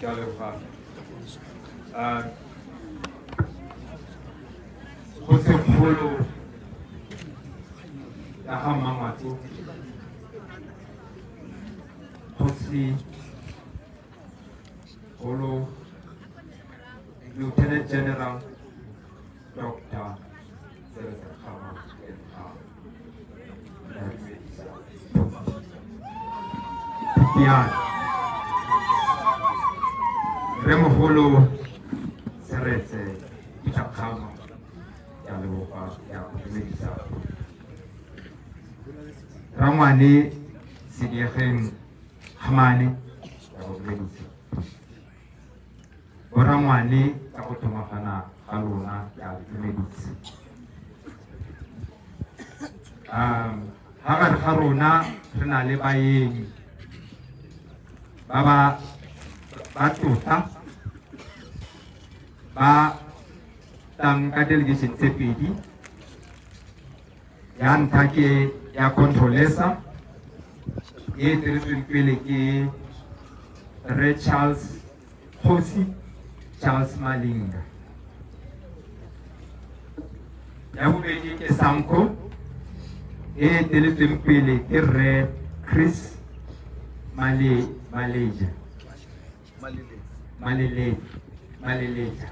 Ke a leboga. Kgosikgolo ya ga Mmangwatso, Kgosi Kgolo Lieutenant General Dr. Seretse Khama Piano. Rremogolo Seretse Peter Khama, ke a leboga, ke a go dumedisa. Rangwane Sediegeng Kgamane, ke a go dumedisa. Borangwane ka go tlhomagana ga lona, ke a le dumedisa. Ga gare ga rona re na le baeng ba ba ba tlotla ba tlang ka delegation tse pedi. Ya ntlha ke ya Controlesa e eteletsweng pele ke Rre Charles Kgosi Charles Malinga. Ya bobedi ke Sanko e eteletsweng pele ke Rre Chris Male Maleja Malele Maleleja.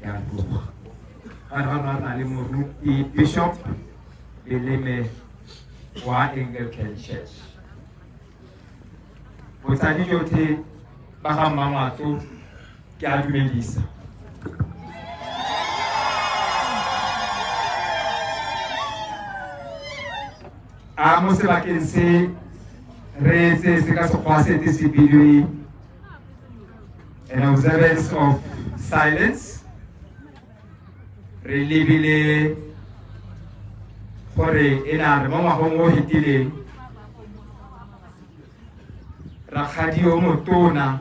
Ya tloga. Ga re ga na le moruti Bishop Beleme wa Anglican Church. Botsadi jotlhe ba ga Mmangwatso ke a dumedisa. A mo sebakeng se re etse se ka sekgwa se te se bidiwe an observance of silence, re lebile gore e na re mo ngwagong o fetileng rakgadi yo motona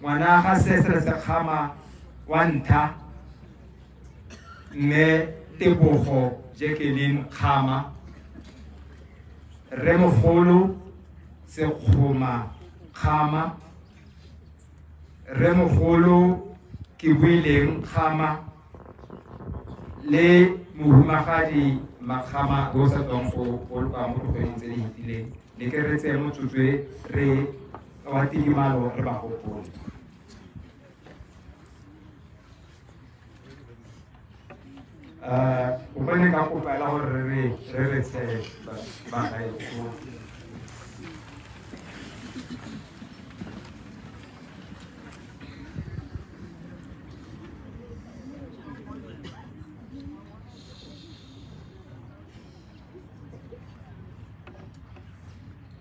ngwana ga Sesere Sekgama wa ntlha mme Tebogo Jacqueline Kgama, Rremogolo Sekgoma Kgama, Rremogolo Kebuileng Kgama le mohumagadi Makgama yo o sa tswang go boloka mo dikgweding tse di fetileng. Ne ke re tseye motsotso e re wa tidimalo re ba gopole. O bone ka kopela gore re re re tshe ba gaetsho.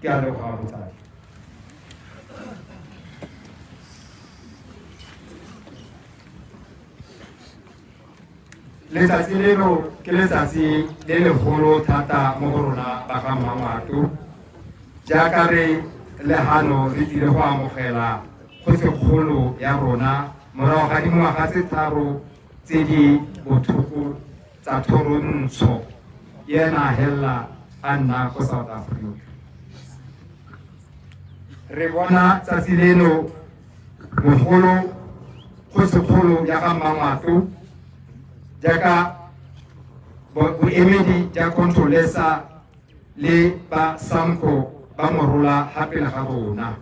Ke a leboga botsadi. Letsatsi leno ke letsatsi le legolo thata mo go rona ba ga Mmangwato, jaaka re le hano re tlile go amogela kgosikgolo ya rona morago ga dingwaga tse tharo tse di botlhoko tsa thorontsho ena hela a nna ko South Africa. Re bona tsatsi leno mogolo kgosikgolo ya ga Mmangwato jaaka boemedi ja Controlesa le ba Sanko ba morola ga pele ga rona.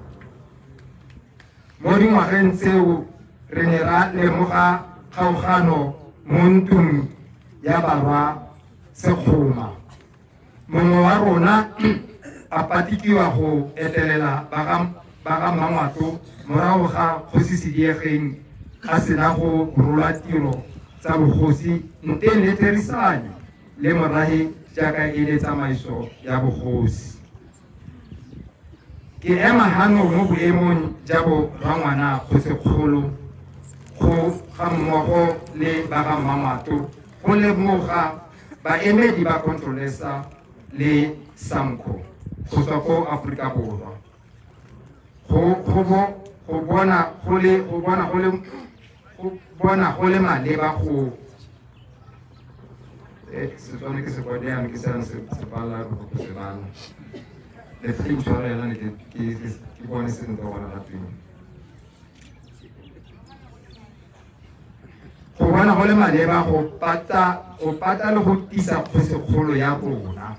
Mo dingwageng tseo re ne ra lemoga kgaogano mo ntlong ya barwa Sekgoma. Mongwe wa rona a patikiwa go etelela ba ga Mmangwato morago ga Kgosi Sediegeng a sena go rola tiro tsa bogosi nteng le therisanyo le morahe jaaka e le tsamaiso ya bogosi. Ke ema hano mo boemong ja bo rangwana kgosikgolo go ga mmogo le ba ga Mmangwato go lemoga baemedi ba Controlesa le Samco go tswa ko Aforika Borwa go bona go le go bona go le go bona go le maleba go Setswana ke se kwade yana ke se se bala go se bala. Le tla intshwarela ne ke bone sentle gore ga tweng. Go bona go le maleba go pata le go tisa kgosikgolo ya rona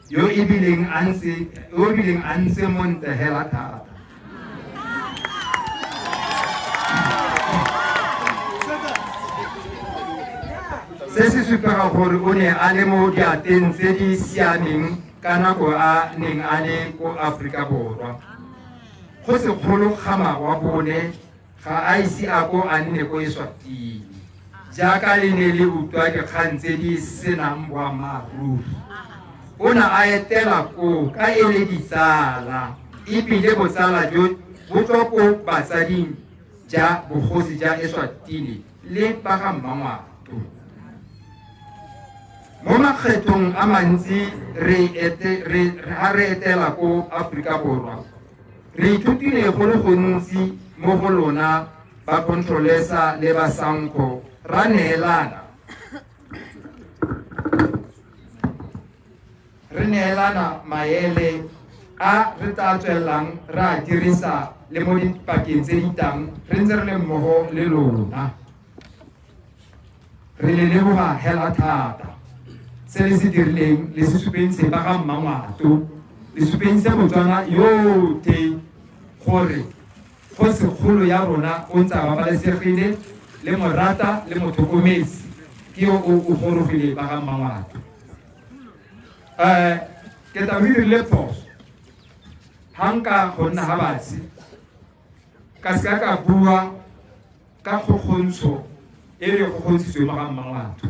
yo e bileng a ntse montle hela thata. Se se supega gore o ne a le mo diateng tse di siameng ka nako a neng a le ko Aforika Borwa. Kgosikgolo Khama wa bone ga a ise a ko a nne ko Eswatini, jaaka le ne le utlwa dikgang tse di senang boammaaruri. O ne a etela koo ka e le ditsala, ebile botsala jo bo tswa ko batsading ja bogosi ja Eswatini le ba ga Mmangwato. Mo makgethong a mantsi ha re etela ko Aforika Borwa, re ithutile go le gontsi mo go lona ba Contralesa le ba SANCO ra neelana. Re neelana maele a re tla tswelelang re a dirisa le mo dipakeng tse di tlang re ntse re le mmogo le lona. Re le leboga hela thata se le se dirileng, le se supentse ba ga Mmangwato, le supentse Botswana yotlhe gore kgosikgolo ya rona o ntse a babalesegile, le morata le motlhokometse ke yo o gorogile ba ga Mmangwato. Ke tla o dirile phoso ha nka go nna ha batsi ka seka ka bua ka kgokgontsho e re kgokgontshitsweng mo ga Mmangwato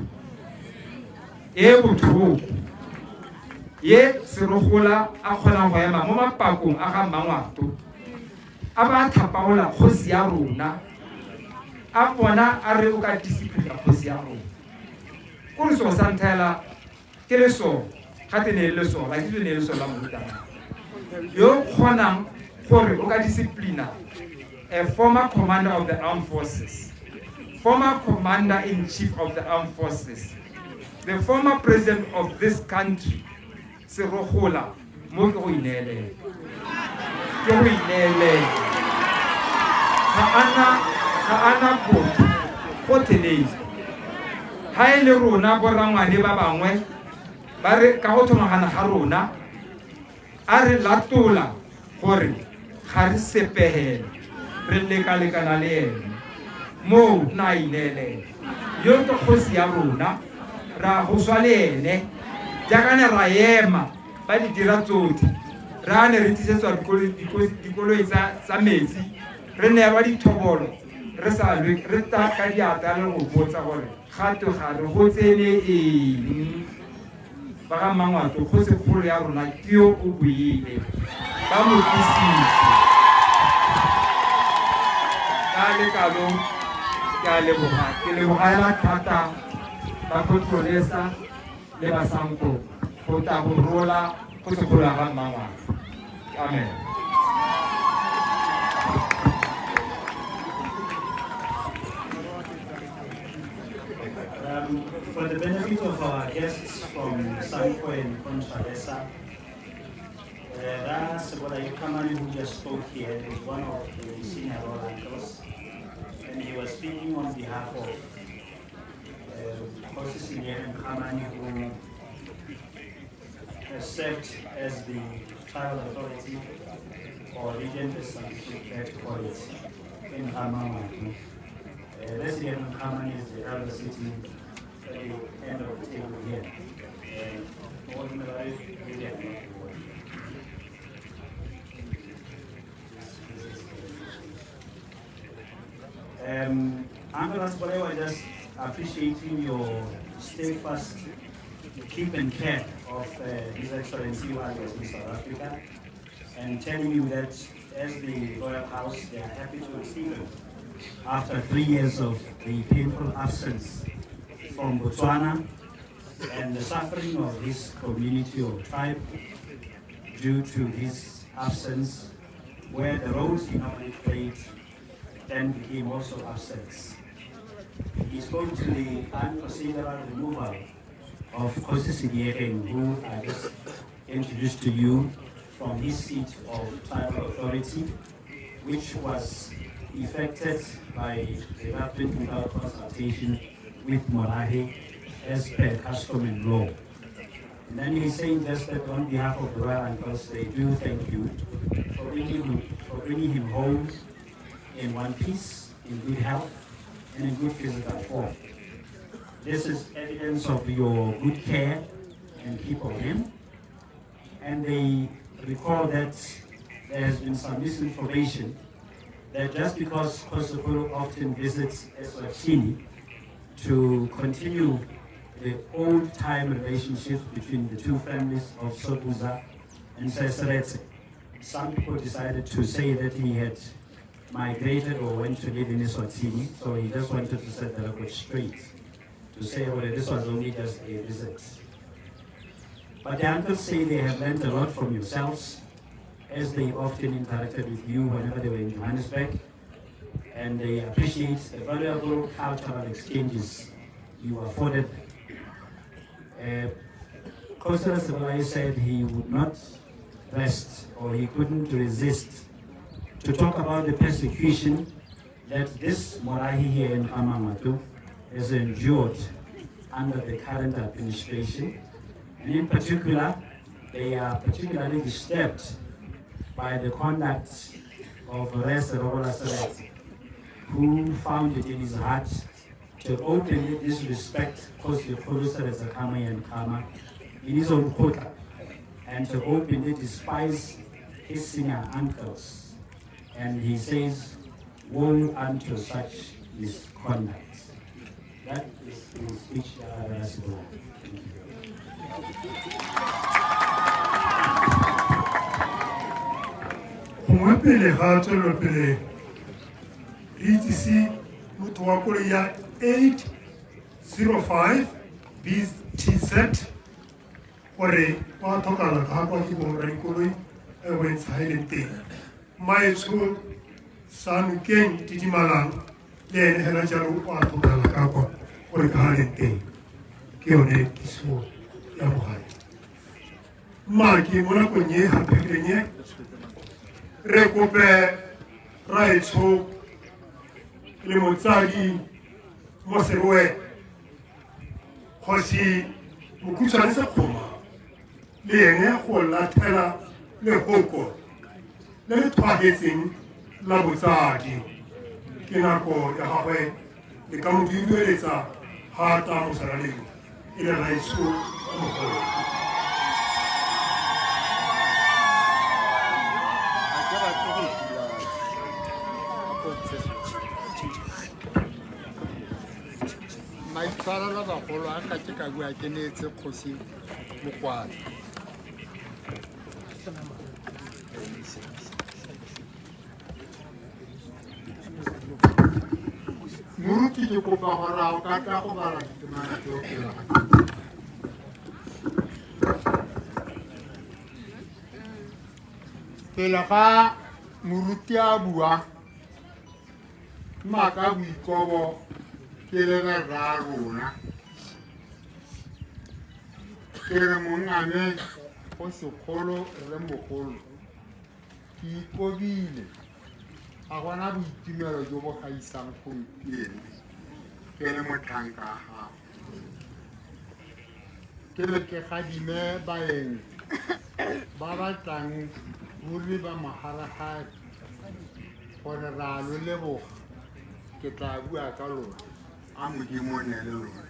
e botlhoko ye Serogola a kgonang go ema mo mapakong a ga Mmangwato a ba thapaola kgosi ya rona, a bona a re o ka discipline kgosi ya rona. Ko re so sa ntlha ke leso ga te ne le leso la ke ne leso la morutabana yo kgonang gore o ka disciplina a former commander of the armed forces, former commander in chief of the armed forces, the former president of this country, Serogola, mo ke go ineelela. Ke go ineelela. Ga ana botho gotlhelele. Ha e le rona borangwane ba bangwe ba re ka go thomagana ga rona a re latola gore ga re sepegela, re lekalekana le ene. Moo na ineelela. Yo ke kgosi ya rona, ra go swa le ene. Jaaka ne ra ema ba di dira tsotlhe, ra ne re tlisetswa dikoloi tsa metsi, re neelwa dithobolo, re sa lwe, re tla ka diatla le go botsa gore ga twe ga re go tsene eng. Ba ga Mmangwato, kgosikgolo ya rona ke yo o buile, ba mo tlisitse. Ka lekalo ke a leboga, ke leboga hela thata ba Contralesa le ba SANCO go tla go rola kgosikgolo ya ga Mmangwato. Amen. For the benefit of our guests from SANCO and Contralesa, Sebolai Khamane, who just spoke here, is one of the senior royal uncles, and he was speaking on behalf of Kgosi Sediegeng Kgamane, who has served as the tribal authority or regent, as some prefer to call it, in Ga-Mangwato. Sediegeng Khamane is the elder sitting at the end of the table here. Uncle Rasebolai was just appreciating your steadfast keep and care of His Excellency while he was in South Africa, and telling you that as the Royal House, they are happy to receive him after 3 years of the painful absence from Botswana and the suffering of his community or tribe due to his absence, where the roles he normally played then became also absent. He spoke to the unprocedural removal of Kgosi Sediegeng, who I just introduced to you, from his seat of tribal authority, which was effected by the government without consultation with Morahe as per custom and law. And then he's saying just that on behalf of the royal uncles, they do thank you for bringing him home in one piece, in good health, and in good physical form. This is evidence of your good care and keep of him. And they recall that there has been some misinformation that just because Kgosikgolo often visits Eswatini to continue the old-time relationships between the two families of Sobhuza and Seretse, some people decided to say that he had migrated or went to live in Eswatini, so he just wanted to set the record straight, to say, well, this was only just a visit. But the uncles say they have learned a lot from yourselves, as they often interacted with you whenever they were in Johannesburg, and they appreciate the valuable cultural exchanges you afforded them. Kgosi Sebolai said he would not rest, or he couldn't resist, to talk about the persecution that this Morahi here in Amangwato has endured under the current administration. And in particular, they are particularly disturbed by the conduct of Rre Serebola Seretse, who found it in his heart to openly disrespect Kgosi Kgolo Seretse Khama Ian Khama in his own kgotla, and to openly despise his senior uncles. And he says, woe unto such misconduct. That is his speech, Rasibola. Thank you. Gongwe pele ga tswelelopele re itsise motho wa koloi ya 805 BTZ gore wa tlhokala ka kwa ke bong radikoloi e go ntsha e leng teng. Maetsho Sanokeng Didimalang le ene hela jalo o a tlhokala ka kwa gore ka ha leng teng. Ke yone kiso ya bogae. Mma ke mo nakong e haphegileng e re kope raetsho le motsadi mo Serowe Kgosi Mokhutshwane Sekgoma le ene go lathela lehoko le le tlhwahetseng la botsadi. Ke nako ya gagwe le ka mo dudueletsa thata mo seraleng e le raetsho mogolo. Maitshwarelo bagolo a ka ke ka bua ke neetse kgosi mokwalo. Moruti ke kopa gore a o ka tla go bala ditemana tseo pele ga ke. Pele ga moruti a bua, mma ka boikobo ke le re rra rona. Ke re mongame go sekgolo rre mogolo, ke ikobile, ga gona boitumelo jo bo gaisang gompieno ke le motlhanka wa gago. Ke be ke gadime baeng ba ba tlang ruri ba moharagadi gore ra lo leboga, ke tla bua ka lona, a Modimo o ne le lona.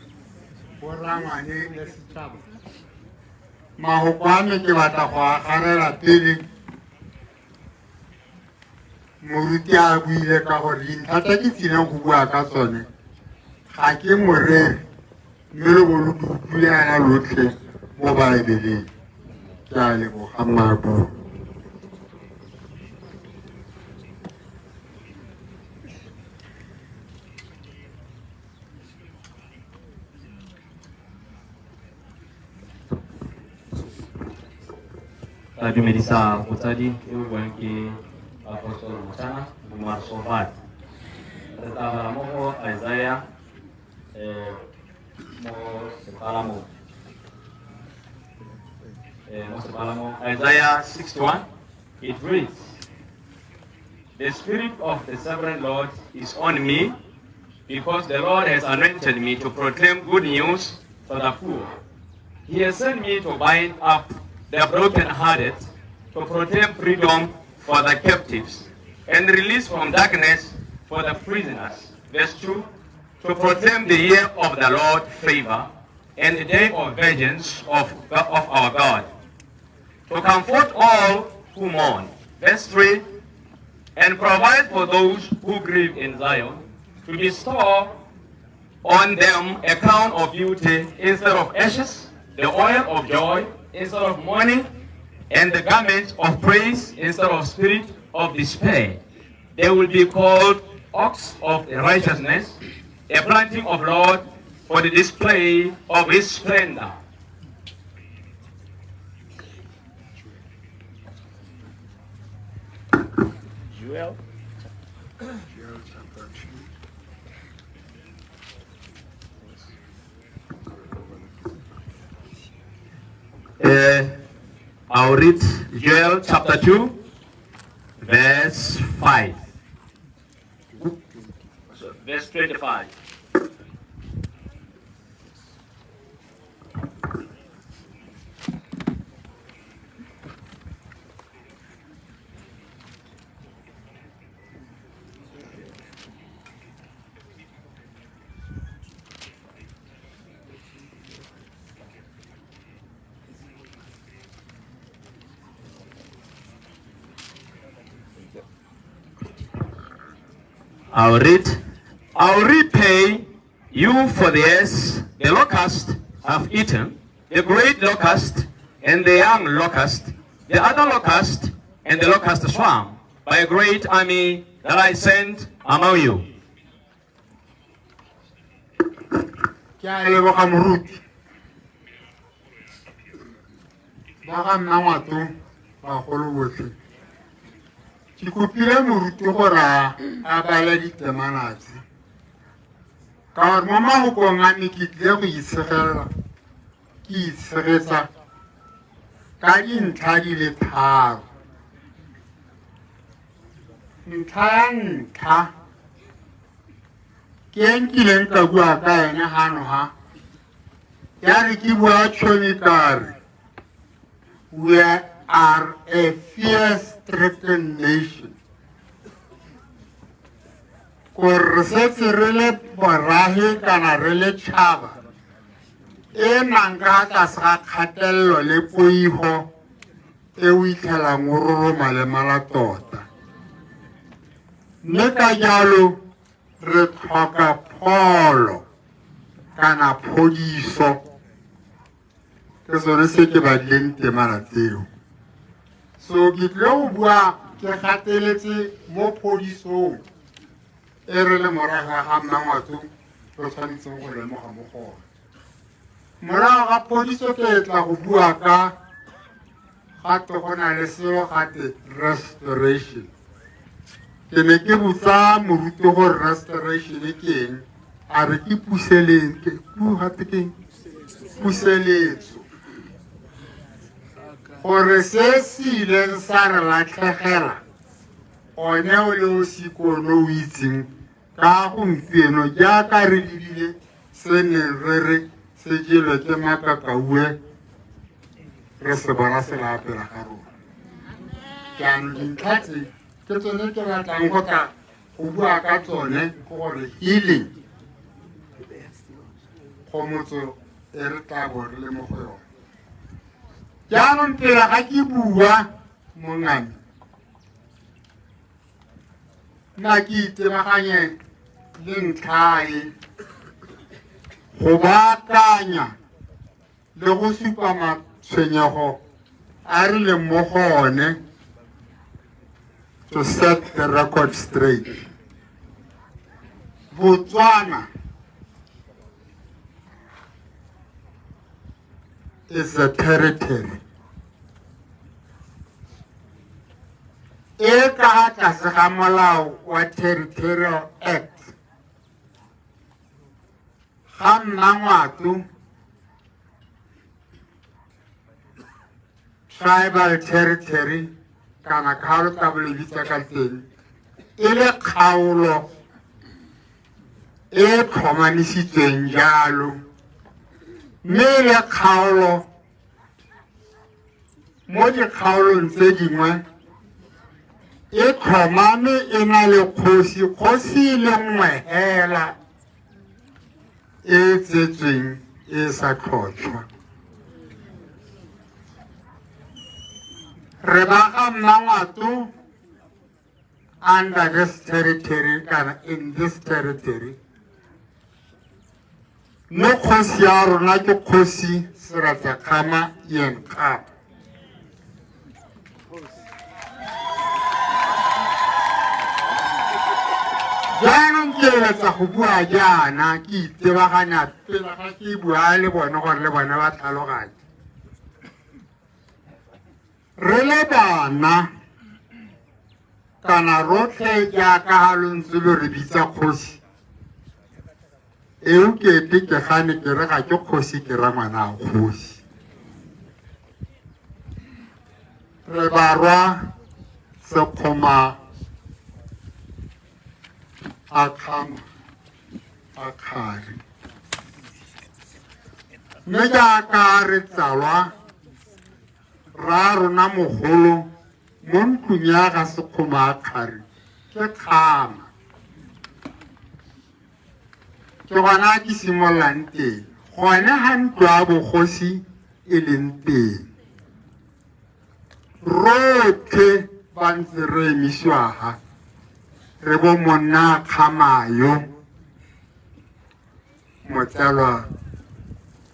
Borangwane le setšhaba, mahoko a me ke batla go agarela pele moruti a buile ka gore dintlha tse ke tsileng go bua ka tsone ga ke moreri, mme lo bo lo di utlwile yana lotlhe mo Baebeleng. Ke a leboga mmaabo. Ra dumedisa motsadi yo o buang ke Apostle Mosana Momarsovat. Re tla bala mo go Isaiah mo sepalamong. Mo sepalamong Isaiah 61, it reads, The Spirit of the Sovereign Lord is on me, because the Lord has anointed me to proclaim good news to the poor. He has sent me to bind up the brokenhearted, to proclaim freedom for the captives, and release from darkness for the prisoners. Verse 2, to proclaim the year of the Lord's favor and the day of vengeance of our God, to comfort all who mourn. Verse 3, and provide for those who grieve in Zion, to bestow on them a crown of beauty instead of ashes, the oil of joy instead of mourning, and the garment of praise instead of spirit of despair. They will be called oaks of righteousness, a planting of Lord for the display of his splendor. Joel. Joel chapter 2. I'll read Joel chapter 2, verse 5. So, verse 25. I'll read. I'll repay you for the years the locust have eaten, the great locust and the young locust, the other locust and the locust swarm, by a great army that I sent among you. Ke a leboga moruti. Ba ga nna ngwato bagolo botlhe. Ke kopile moruti gore a bale ditemana tse. Ka gore mo mafokong a me ke tlile go itshegelela, ke itshegetsa ka dintlha di le tharo. Ntlha ya ntlha ke e nkileng ka bua ka ene gano ha, ya re ke bua tšhomi ka re we are a fear-stricken nation. Gore re setse re le borahe kana re le tšhaba e nang ka tlase ga kgatelelo le poigo e o itlhelang o roroma le mala tota. Mme ka jalo re tlhoka pholo kana phodiso. Ke sone se ke badileng temana tseo. So ke tlile go bua ke gateletse mo phodisong e re le morago ga Mmangwato re tshwanetseng go lemoga mo go one. Morago ga phodiso ke tla go bua ka gate go na le selo gate restoration. Ke ne ke botsa moruti gore restoration ke eng, a re ke gate ke eng? Puseletso. Gore se se ileng sa re latlhegela one o le o sikono o itseng ka gompieno jaaka re lebile se neng re re se jelwe ke makakaue re se bona se la pele ga rona. Jaanong dintlha tse ke tsone ke batlang go tla go bua ka tsone ke gore healing kgomotso e re tla bo re le mo go yone. Jaanong pele ga ke bua mongame, nna ke itebaganye le ntlha e go baakanya le go supa matshwenyego a re leng mo go one to set the record straight. Botswana is a territory e ka tlase ga molao wa Territorial Act ga Mmangwato Tribal territory kana ka lo tla bo le bitsa ka teng e le kgaolo e tlhomamisitsweng jalo, mme e le kgaolo mo dikgaolong tse dingwe e tlhomame e na le kgosi, kgosi e le nngwe hela e tsetsweng e sa tlhotlhwa. Re ba ga Mmangwato under this territory kana in this territory, mme kgosi ya rona ke kgosi Seretse Khama Ian Khama. Jaanong ke eletsa go bua jaana ke itebaganya pele ga ke bua le bone gore le bone ba tlhaloganye. Re le bana kana rotlhe jaaka ga lo ntse lo re bitsa kgosi, eo kete ke gane ke re ga ke kgosi, ke ra ngwana a kgosi. Re barwa Sekgoma a Khama a Kgari, mme jaaka re tsalwa ra rona mogolo mo ntlong ya ga Sekgoma a Kgari ke Khama. Ke gona ke simololang teng, gone ga ntlo ya bogosi e leng teng. Rotlhe ba ntse re emisiwa ga re bo monna Khama yo motsalwa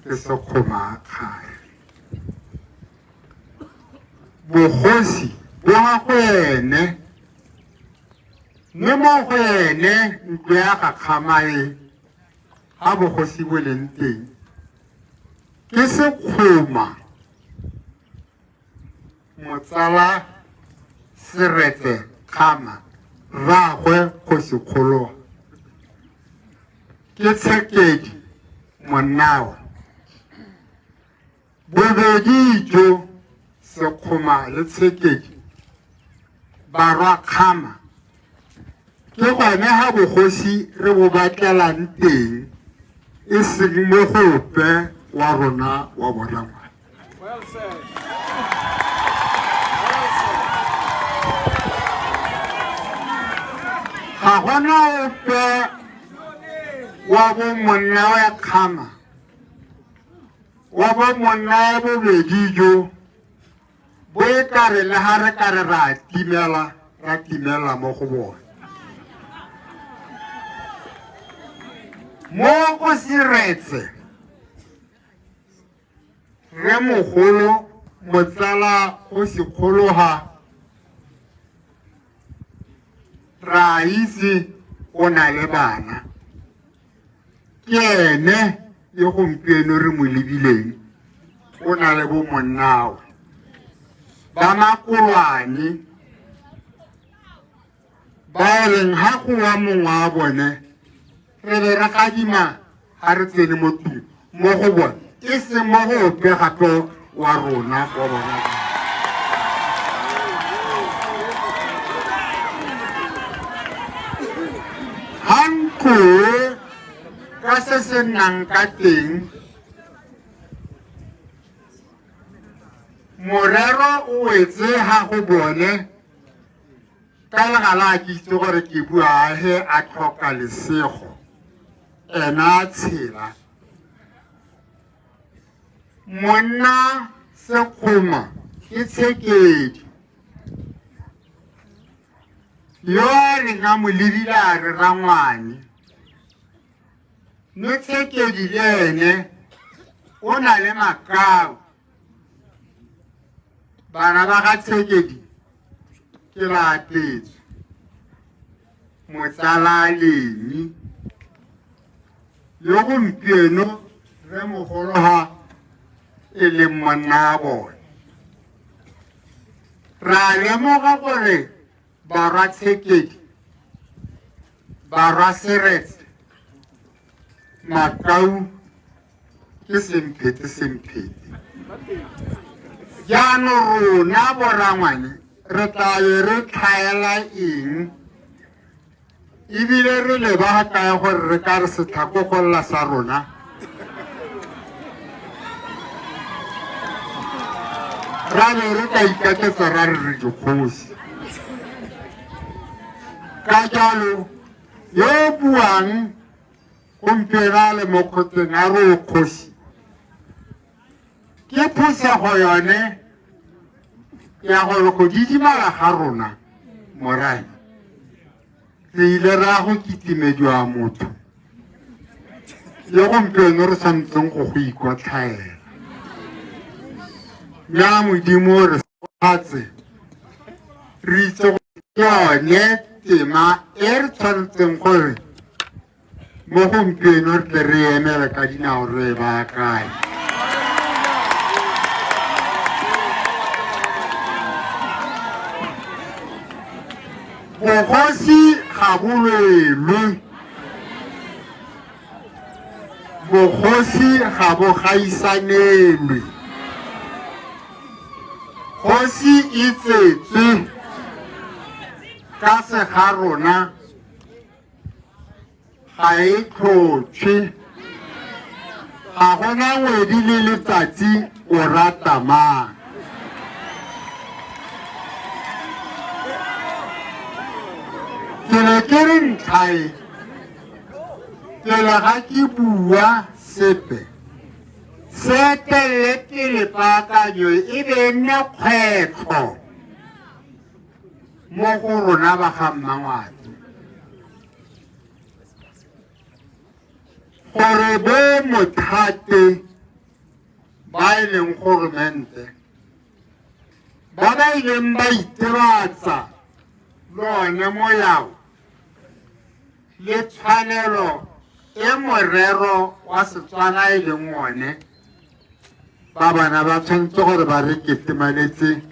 ke Sekgoma a Kgari. Bogosi bo ga go ene, mme mo go ene ntlo ya ga Khama e ga bogosi bo leng teng ke Sekgoma motsala Seretse Khama rraagwe kgosikgolo ke Tshekedi monnawe. Bobedi jo Sekgoma le Tshekedi barwa Khama ke gone ga bogosi re bo batlelang teng, e seng mo go ope wa rona wa borangwana. Well said. Well said. Ga gona ope wa bo monna wa Khama, wa bo monna wa bobedi jo bo e kare le ga re kare ra timela, ra timela mo go bone. Mo go Seretse re mogolo motsala go sekgologa ra itse o na le bana, ke ene yo gompieno re mo lebileng, o na le bo monnao ba makolwane ba e reng ga go wa mongwe wa bone re be re gadima ga re tsene mo tlung mo go bone, e seng mo go ope gape wa rona wa bona. Ga ntlo e ka se se nnang ka teng, morero o wetse ga go bone ka legala a ke itse gore ke bua he a tlhoka lesego ena a tshela. Monna Sekgoma ke Tshekedi yo a reng a mo lebile a re rangwane, mme Tshekedi le ene o na le makau. Bana ba ga Tshekedi ke ba apetswe motsala Lemi yo gompieno re mogolo ga e leng monna wa bone. Ra lemoga gore barwa Tshekedi, barwa Seretse, makau ke semphete semphete. Jaanong rona borangwane re tla be re tlhaela eng ebile re leba kae gore re ka re setlhako go lla sa rona? Ra be re ka ikaketsa ra re re dikgosi. Ka jalo yo o buang gompieno a le mo kgotleng a re o kgosi, ke phosego yone ya gore go didimala ga rona morae re ile ra go kitimediwa motho le gompieno re tshwanetseng go go ikwatlhaela. Mme a Modimo re hatse re itse gore ke yone tema e re tshwanetseng gore mo gompieno re tle re emele ka dinao re e baakanye. Bogosi ga bo lwelwe, bogosi ga bo gaisanelwe. Kgosi e tsetswe ka sega rona, ga e tlhotšhwe. Ga gona ngwedi le letsatsi o rata mang. Ke ne ke re ntlha e pele ga ke bua sepe, se etelele pele paakanyo e be e nne kgwetlho mo go rona ba ga Mmangwato, gore bo mothate ba e leng goromente ba ba ileng ba itebatsa le one molao le tshwanelo e morero wa Setswana e leng one, ba bana ba tshwanetse gore ba re ketemaletse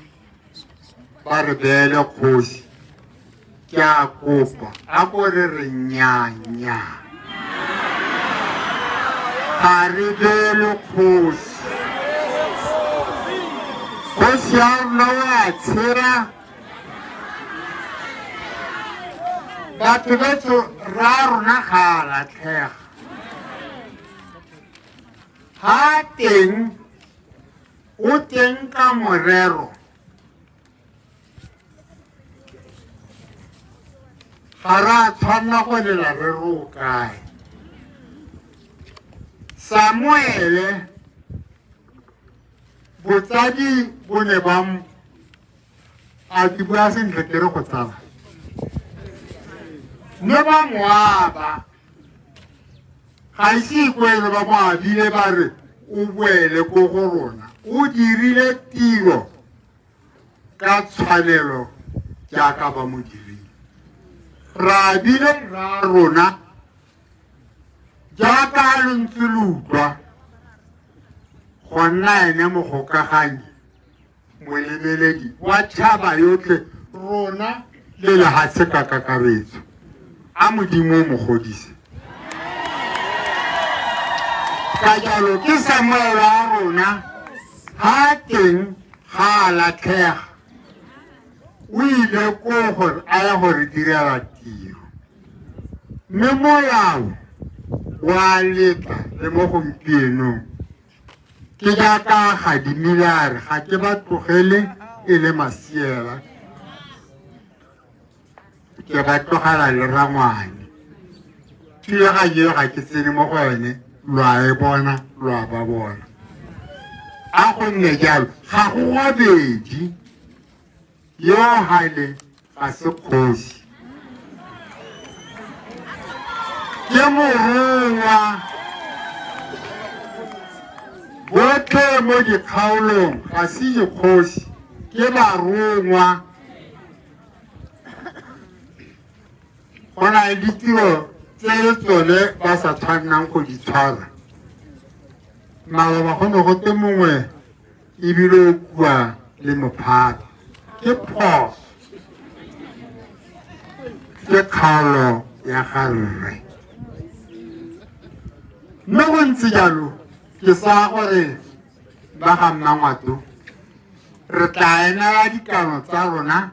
ba re beele kgosi. Ke a kopa a ko re re nnyanya, ga re beele kgosi. Kgosi ya rona o a tshela. Batho betso ra rona ga a latlhega, ga teng o teng ka morero. Ga re a tshwanela go lela re re o kae. Samuele botsadi bo ne ba a ke bua sentle ke re go tsala mme ba moaba ga ise ikwele ba mo abile ba re o boele ko go rona, o dirile tiro ka tshwanelo jaaka ba mo dirile. Ra abile ra rona jaaka lo ntse lo utlwa go nna ene mogokaganyi molebeledi wa tšhaba yotlhe rona le lehatshe ka kakaretso. A Modimo o mo godise. Ka jalo ke Samuel wa rona, ga teng ga a latlhega, o ile ko gore a ye go re direla tiro, mme molao wa letla le mo gompienong. Ke jaaka gadimile a re ga ke ba tlogele e le masiela, ke ba tlogela le rangwane. Thulaganyo e ga ke tsene mo go yone, lo a e bona, lo a ba bona. A go nne jalo, ga go gabedi, yo hale ga se kgosi, ke morongwa. Botlhe mo dikgaolong ga se dikgosi, ke barongwa. Go na le ditiro tse le tsone ba sa tshwannang go di tshwara. Maloba go ne go te mongwe ebile o kua le mophato, ke phoso, ke kgaolo ya ga rre. Mme go ntse jalo, ke sa gore ba ga Mmangwato Re tla emela dikano tsa rona,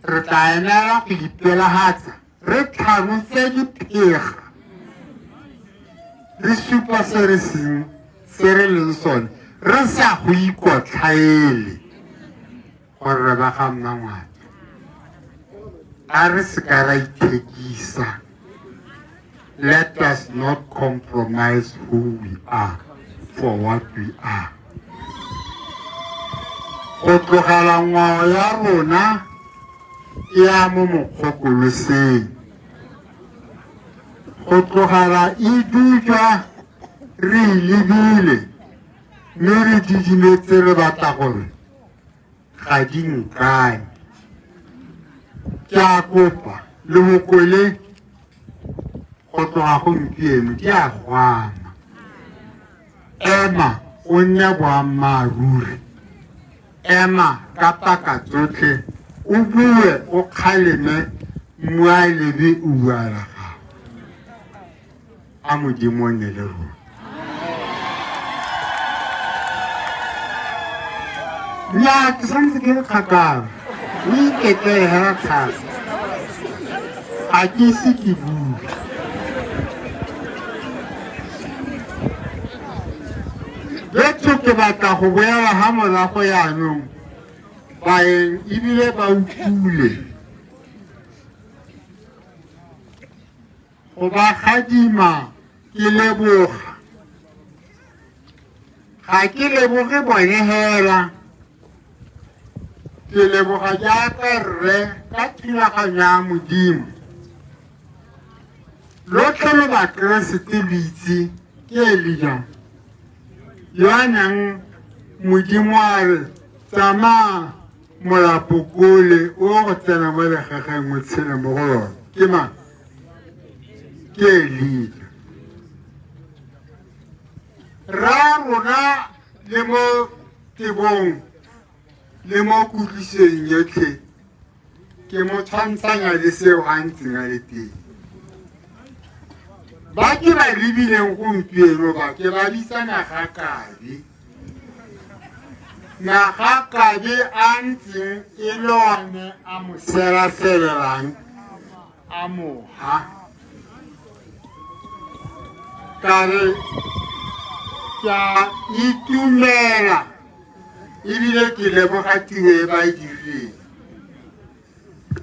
re tla emela go ipelagatsa, re tlhalose diphega, re supa se re seng se re leng sone, re sa go ikotlhaele gore re ba ga Mmangwato. A re se ka ra ithekisa. Let us not compromise who we are for what we are. Go tlogela ngwao ya rona e ya mo mokgokoloseng. Go tlogela e dujwa re e lebile mme re didimetse re batla gore ga di nkane. Ke a kopa lehoko le go tloga gompieno di a gwama. Ema o nne boammaaruri, ema ka paka tsotlhe, o bue o kgaleme mmualebe o bua la gago. A Modimo o nne le rona. Nnyaa, ke santse ke le kgakala, o iketlele hela thata, ga ke ise ke bue. Betho ke batla go boela ha morago yaanong baeng ebile ba utlwile go ba gadima ke leboga. Ga ke leboge bone hela, ke leboga jaaka rre ka thulaganyo ya Modimo. Lotlhe lo Bakeresete lo itse ke Elija yo a neng Modimo a re tsamaya molapo kole o go tsena mo legageng o tshele mo go lone. Ke mang? Ke Elija. Rra rona le mo tebong le mo kutlwisong yotlhe ke mo tshwantshanya le seo a ntseng a le teng. Ba ke ba lebileng gompieno ba ke ba bitsa nagakabe. Nagakabe a ntseng e le one a mo selaselelang a moha. Ka re ke a itumela ebile ke leboga tiro e ba e dirileng.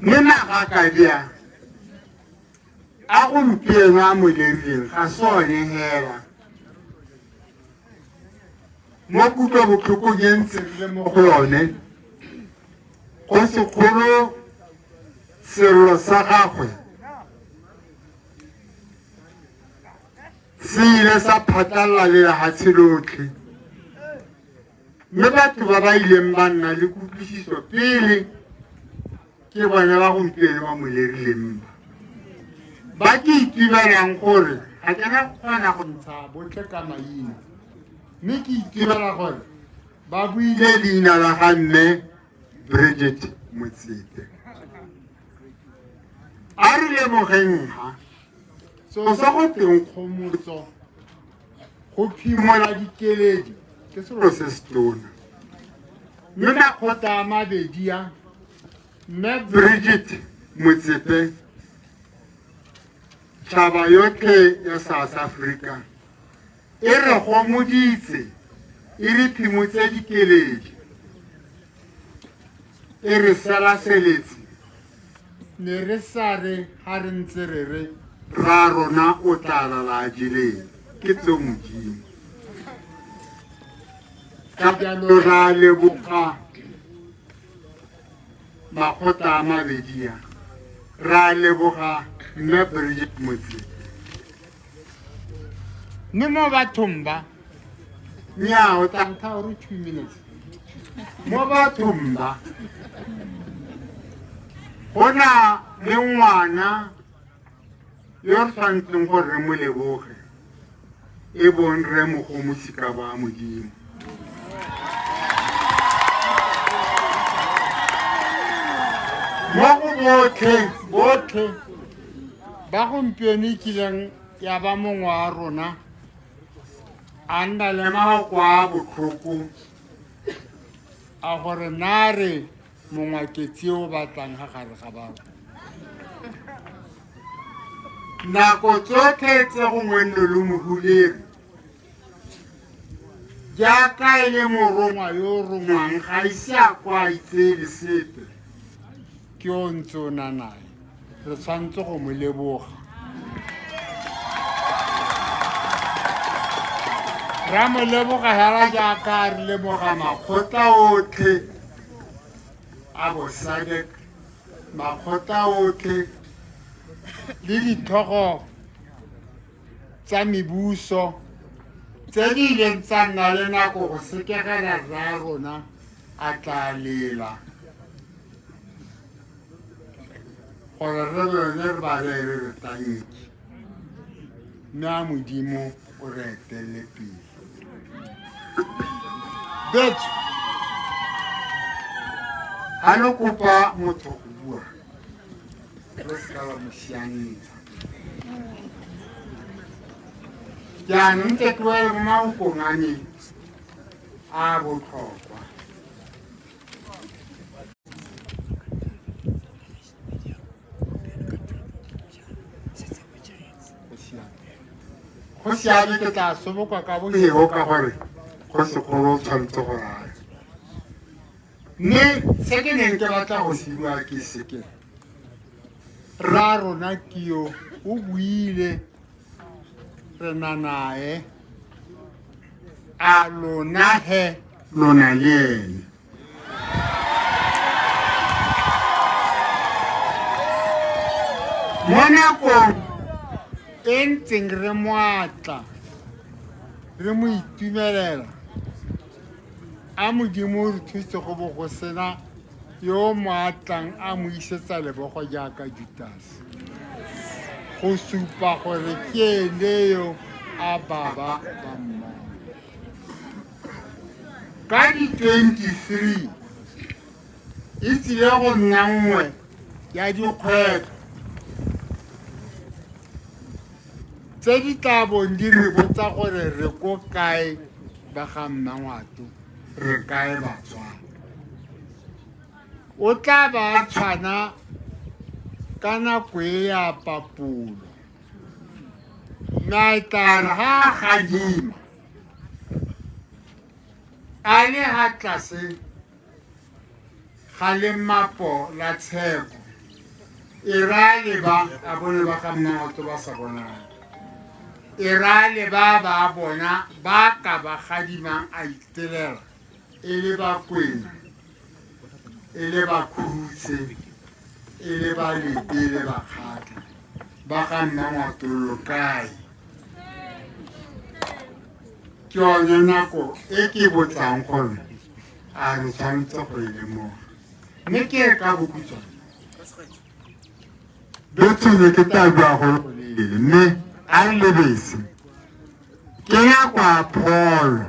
Mme magakabe a a gompieno a mo lerileng ga se one hela. Mo kutlobotlhokong e ntse re le mo go yone, go sekgolo sello sa gagwe se ile sa phatlalla le lehatshe lotlhe. Mme batho ba ba ileng ba nna le kutlwisiso pele ke bone ba gompieno ba mo lerileng ba. Ba ke itumelang gore ga ke na kgona go ntsha botlhe ka maina, mme ke itumela gore ba buile leina la ga mme Bridget Motsepe. A re lemogeng ha selo sa go teng kgomotso go phimola dikeledi ke selo se se tona. Mme makgotla a mabedi a mme Bridget Motsepe, tšhaba yotlhe ya South Africa e re gomoditse, e re phimotse dikeledi, e re selaseletse. Ne re sa re ga re ntse re re rra rona o tla lala a jeleng, ke tseo Modimo. Ka jalo ra leboga makgotla a mabedi a, ra leboga mme Bridget Motsepe. Mme mo bathong ba, nnyaa o tla ntha gore 2 minutes. Mo bathong ba, go na le ngwana yo re tshwanetseng gore re mo leboge, e bong Rre Mogomotsi ka ba Modimo. Mo go botlhe, botlhe ba gompieno e kileng ya ba mongwe wa rona a nna le mafoko a botlhoko. A gore nare mongwaketsi o batlang ga gare ga batho. Nako tsotlhe tse gongwe nne lo mohulere jaaka e le morongwa yo o rongwang ga ise a kwa itseele sepe ke o ntse o na nae re tshwanetse go mo leboga. Ra mo leboga hela jaaka re leboga makgotla otlhe a bo SADC, makgotla otlhe le ditlhogo tsa mebuso tse di ileng tsa nna le nako go sekegela rra rona a tla lela gore re bone re ba reye re re tanki, mme a Modimo o re etelele pele. Betso ga lo kopa motho go bua re seka la mo sianetsa. Jaanong ke tloele mo mafokong a me a botlhokwa. Go siame, ke tla sobokwa ka bosego ka gore go sekgolo o tshwanetse go raya. Mme se ke neng ke batla go se bua ke se ke rra rona ke yo o buile re na nae a lona he lona le ene. Mo nakong e ntseng re mo atla re mo itumelela a Modimo o re thuse go bo go sena yo mo atlang a mo isetsa lebogo jaaka Jutas go supa gore ke ene yo a baba ba mmogo. Ka di 23 e tsile go nna nngwe ya dikgwetlho tse di tla bong di re botsa gore re ko kae ba ga Mmangwato, re kae Batswana. O tla ba tshwana ka nako e ya papolo, mme a tla re ga a gadima a le ga tlase ga lemapo la tsheko e raya le ba a bone ba ga Mmangwato ba sa bonang, e raya le ba ba bona ba ka ba gadimang a itelela e le ba Kwena, e le ba Khurutse, e le ba Lete, e le ba Kgatla ba ga Mmangwato lo kae? Ke yone nako e ke botsang gore a re tshwanetse go e lemoga. Mme ke re ka bokhutshwane betso ne ke tla bua go le mme a re lebese ke nako ya pholo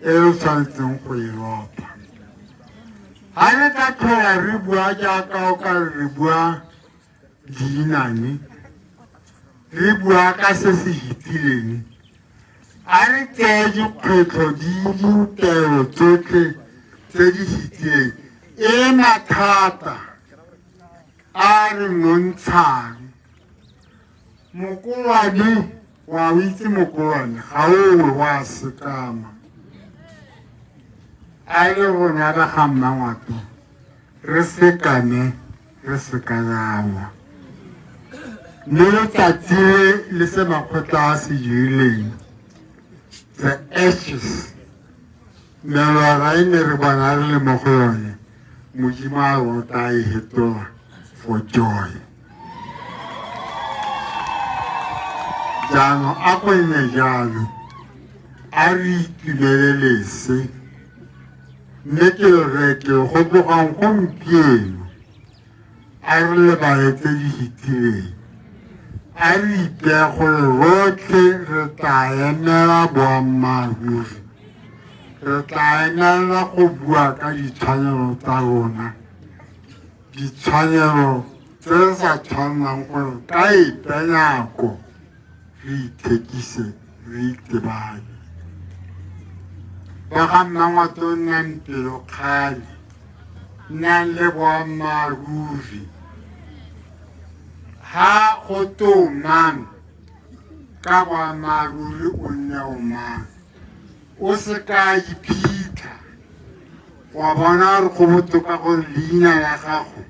e re tshwanetseng go e lopa. Ga re ka tlhola re bua jaaka o ka re bua dinane, re bua ka se se fetileng, a re tseye dikgwetlho di dintelo tsotlhe tse di fetileng e mathata a re nontshang. Mokolwane wa o itse mokolwane ga owe wa sekama. A le rona ba ga Mmangwato re sekame re sekanawa. Mme letsatsi le le se makgotla a se dirileng, the ashes, melora e ne re bona re le mo go yone, Modimo a rota a e hetola for joy. Jaanong a go nne jalo, a re itumelele se, mme ke reke go tlogang gompieno a re lebale tse di fetileng, a re ipeye gore rotlhe re tla emela boammaaruri, re tla emela go bua ka ditshwanelo tsa rona, ditshwanelo tse re sa tshwanelang gore ka epe nako re ithekise re itebanye. Ba ga Mmangwato nnang pelokgale, nnang le boammaaruri. Ha go to mang ka boammaaruri o nne o mang. O se ka iphitlha wa bona gore go botoka gore leina la gago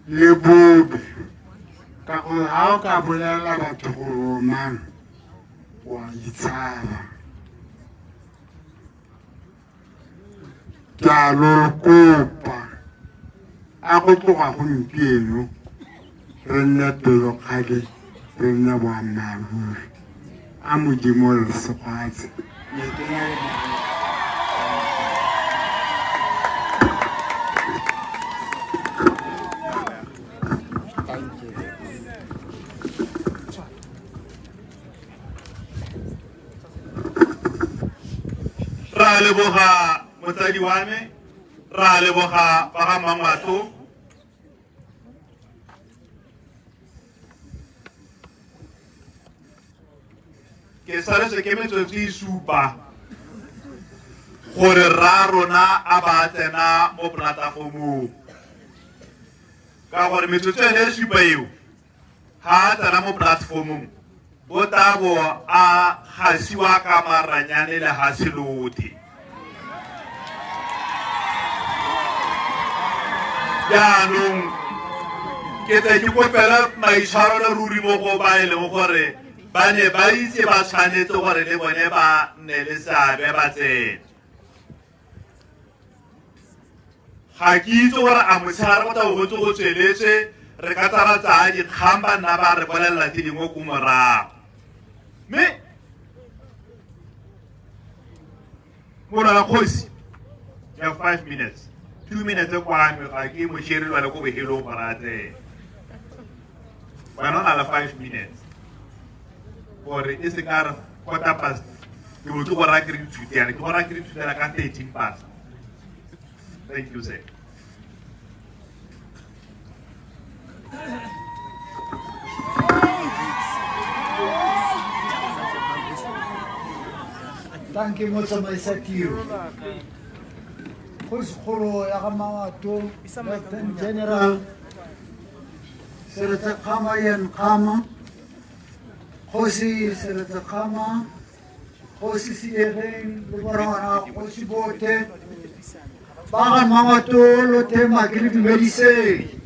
le bobe ka gore ga o ka bolelela batho gore o mang wa itshaba. Ke a lo kopa a go tloga gompieno re nne pelokgale re nne boammaaruri a Modimo re segofatse. Ra leboga motsadi wa me, ra leboga ba ga Mmangwato. Ke saletswe ke metsotso e supa gore rra rona a ba tsena mo polatafomong, ka gore metsotso ene e supa eo ha a tsena mo platformong o tabo a gasiwa ka maranyane lehatshe lothe. Jaanong ke tle ke kopela maitshwarelo ruri mo go ba e leng gore ba ne ba itse ba tshwanetse gore le bone ba nne le seabe ba tsene. Ga ke itse gore a motshegare go tla bo go ntse go tsweletswe re ka tsa ra tsaya dikgang ba nna ba re bolelela tse dingwe ko morago. Mme molwana kgosi ya 5 minutes 2 minutes kwa me ga ke mosheri lwa le ko bohelong gore a tsene. Wena o na le 5 minutes gore e se ka re quarter past ke bo ke go raya ke re ithutela, ke go raya ke re ithutela ka 13 past. Thank you, sir. Thank you, motsamaisa tiro. Kgosikgolo ya ga Mangwato, Lieutenant General Seretse Khama Ian Khama, Kgosi Seretse Khama, Kgosi Seegeng le borangwana Kgosi bote ba ga Mangwato lothe ma ke le dumediseng.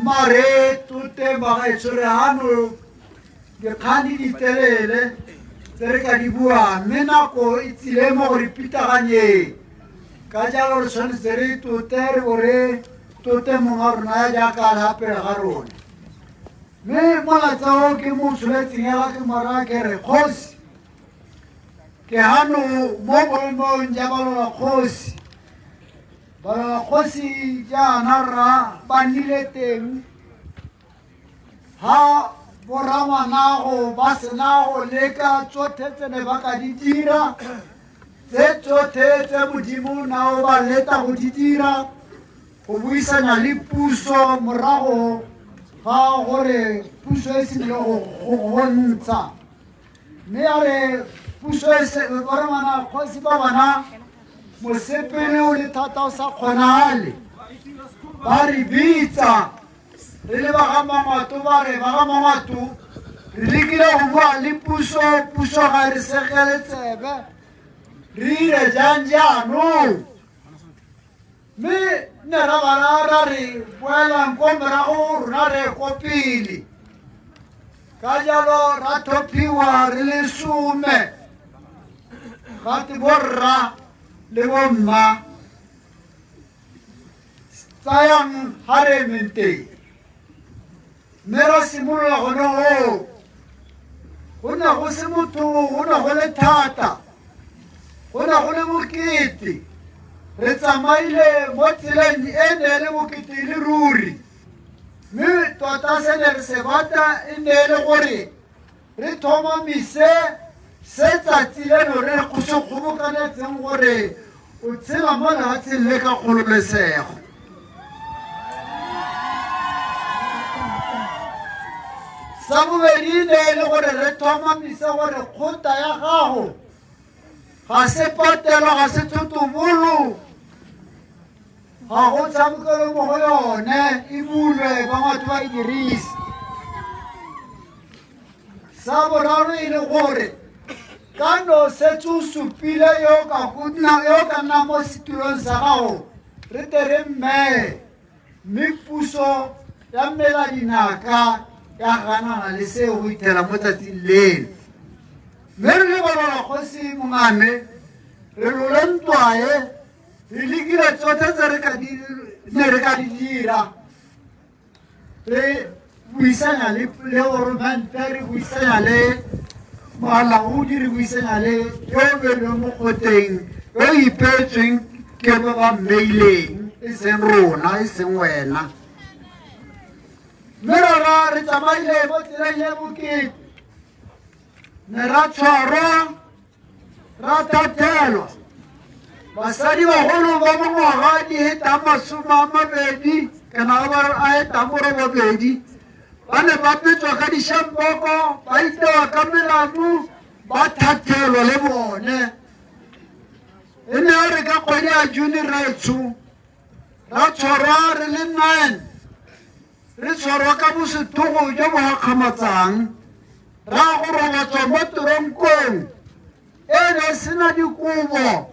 Mare tote bagaetsho re hano dikgang di ditelele tse re ka di buang, mme nako e tsile mo go re pitaganyeng. Ka jalo re tshwanetse re tote re bo re tote mongwe wa rona ya jaaka a le ha pele ga rona. Mme molaetsa o ke mo tsholetseng ya ke mora ke re kgosi ke hano mo boemong ja balola kgosi. Balola kgosi jaana rra ba nnile teng ha borangwanago ba sena go leka tsothe tse ne ba ka di dira, tse tsothe tse Modimo na o ba leta go di dira, go buisana le puso morago ga gore puso e simolole go gontsha. Mme a re puso e se borangwana kgosi ba bona mosepele o le thata o sa kgonagale, ba re bitsa re le ba ga Mangwato, ba re ba ga Mangwato re lekile go bua le puso, puso ga re segele tsebe, re ire jang jaanong? Mme ne ra ba ra re boelang ko morago, rona re ko pele. Ka jalo ra thophiwa re le some, gate borra le bomma tsayang ha re emeng teng. Mme ra simolola gone goo, go ne go se motho, go ne go le thata, go ne go le bokete. Re tsamaile mo tseleng e ne e le bokete e le ruri, mme tota se ne re se batla e ne e le gore re tlhomamise se tsatsi leno re go se kgobokanetseng gore o tshela mo lefatsheng le ka kgololesego. Sa bobedi e ne e le gore re tlhomamise gore kgota ya gago Ga se patelo, ga se thotobolo, ga go tshamekelo mo go yone, e bulwe ba batho ba e dirise. Sa boraro e le gore ka no setse o supile yo ka go nna yo ka nna mo setulong sa gago, re tle re mmeye, mme puso ya mmela dinaka ya ganana le seo go ithela mo tsatsing leno. Mme re le balala kgosi mongame, re lole ntwae, re lekile tsotlhe tse re ka di ne re ka di dira, re buisanya le goromente, re buisanya le molaodi, re buisanya le yo o beilweng mo kgoteng, yo o ipeetsweng ke ba ba mmeileng, e seng rona, e seng wena. Mme rona re tsamaile mo tseleng e bokete, ne ra tshwarwa, ra thathelwa. Basadi bagolo ba mongwaga di hetang 20 kana ba a hetang 80 ba ne ba betswa ka dišampoko, ba itewa ka melamu, ba thathelwa le bone. E ne ya re ka kgwedi ya June raetsho ra tshwarwa re le 9, re tshwarwa ka bosethogo jo bo gakgamatsang, ra go robatswa mo toronkong e ne e sena dikobo,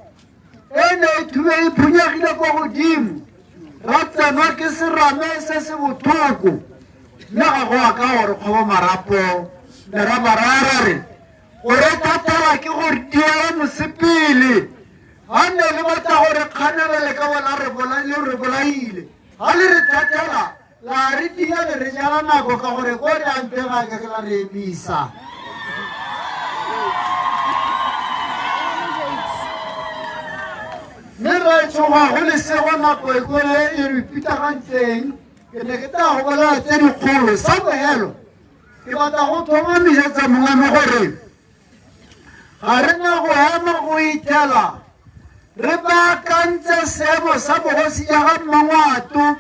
e ne e thube e phunyegile kwa godimo, ra tsenwa ke serame se se botlhoko. Mme ga go a ka gore kgobo marapo, ne ra ba raya ra re gore thathela ke gore diela mosepele, ga ne le batla gore kganela le ka bona re le re bolaile, ga le re thathela la re dia le re jala nako ka gore ko re yang teng ga ke la re emisa. Mme ra tshoga go lesego nako e kole e re pitagantseng, ke ne ke tla go bolela tse dikgolo. Sa bogelo ke batla go tlhomamisetsa mongwe gore ga re na go ema go ithela re baakantse seemo sa bogosi ja ga Mmangwato.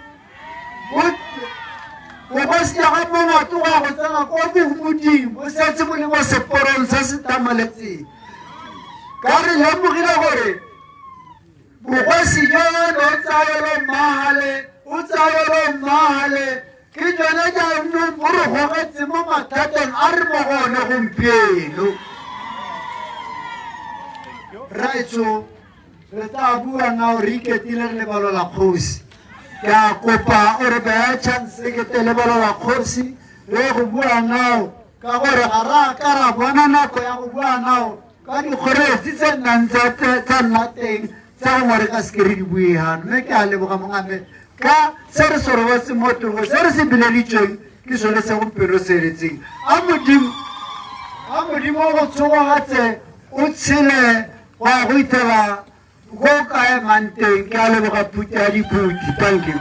Bogosi ja ga Mmangwato go ya go tsena kwa bogodimo bo setse bo le mo seporong se se tamaletseng, ka re lemogile gore bogosi jono o tsayelo mmagale, o tsayelo mmagale, ke jone jaanong bo re gogetse mo mathateng a re mo go one gompieno. Raetsho, re tla bua nao re iketile re le balola kgosi. Ke a kopa o re baya chance ke te le balola kgosi re go bua nao, ka gore ga re a ka ra bona nako ya go bua nao ka dikgoreletsi tse nnang tsa nna teng tsa gongwe re ka seke re di bue gano. Mme ke a leboga mongame ka se re se robetse mo torogo, se re se bileditsweng ke sone se gompieno se eletseng. A Modimo, a Modimo go tshogogatse o tshele go ya go ithela go ka emang teng. Ke a leboga phuti ya diphuti. Thank you.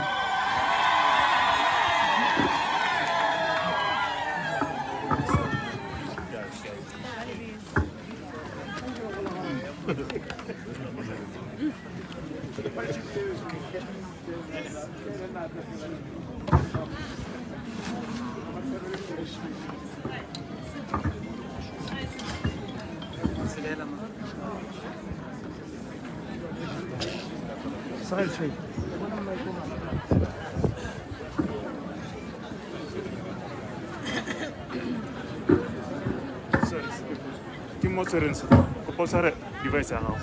Ke mo tshwereng se kopa o tshware device ya gago.